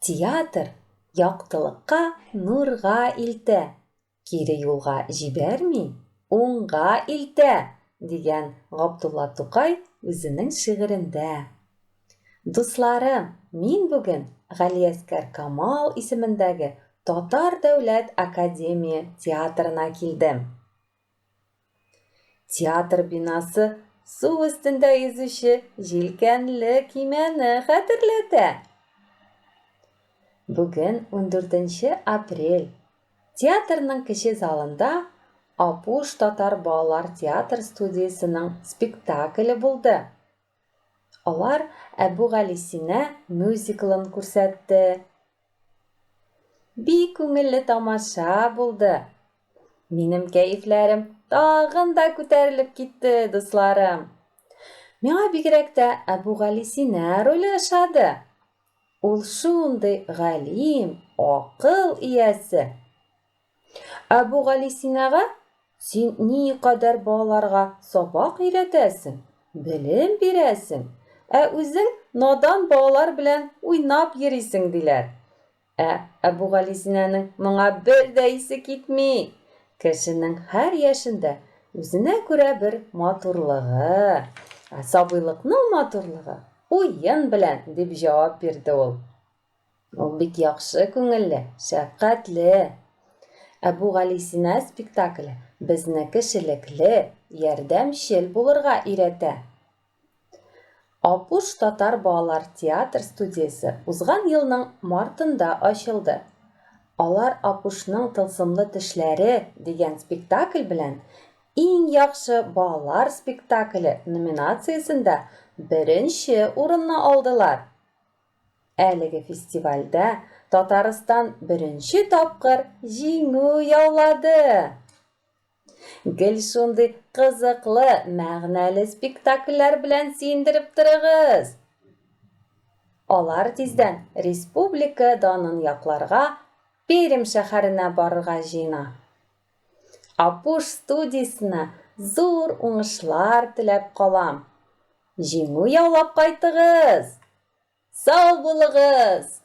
Театр яктылыкка, нурга илтә, кире юлга җибәрми, уңга илтә, дигән Габдулла Тукай үзенең шигырендә. Дусларым, мин бүген Галиәсгар Камал исемендәге Татар дәүләт академия театрына килдем. Театр бинасы су өстендә йөзүче җилкәнле көймәне хәтерләтә. Бүген ундүртенче апрель. Театрның кече залында Апуш татар балалар театр студиясенең спектакле булды. Алар Әбүгалисина мюзиклын күрсәтте. Бик күңелле тамаша булды. Минем кәефләрем тагын да күтәрелеп китте, дусларым. Миңа бигрәк тә Әбүгалисина роле ошады. Ул шундый галим, акыл иясе. Әбүгалисинага син никадәр балаларга сабак өйрәтәсең, белем бирәсең, ә үзең надан балалар белән уйнап йөрисең, диләр. Ә Әбүгалисинәнең моңа бер дә исе китми. Кешенең һәр яшендә үзенә күрә бер матурлыгы, ә сабыйлыкның матурлыгы уен белән, дип җавап бирде ул. Ул бик яхшы күңелле, шәфкатьле. Әбүгалисина спектакле безне кешелекле, ярдәмчел булырга өйрәтә. Апуш татар балалар театр студиясе узган елның мартында ачылды. Алар Апушның тылсымлы тешләре дигән спектакль белән Иң яхшы балалар спектакле номинациясендә беренче урынны алдылар. Әлеге фестивальдә Татарстан беренче тапкыр җиңү яулады! Гел шундый кызыклы, мәгънәле спектакльләр белән сөендереп торыгыз! Алар тиздән республика данын якларга Пермь шәһәренә барырга җыена. Апуш студиясенә зур уңышлар теләп калам! Җиңү яулап кайтыгыз! Сау булыгыз!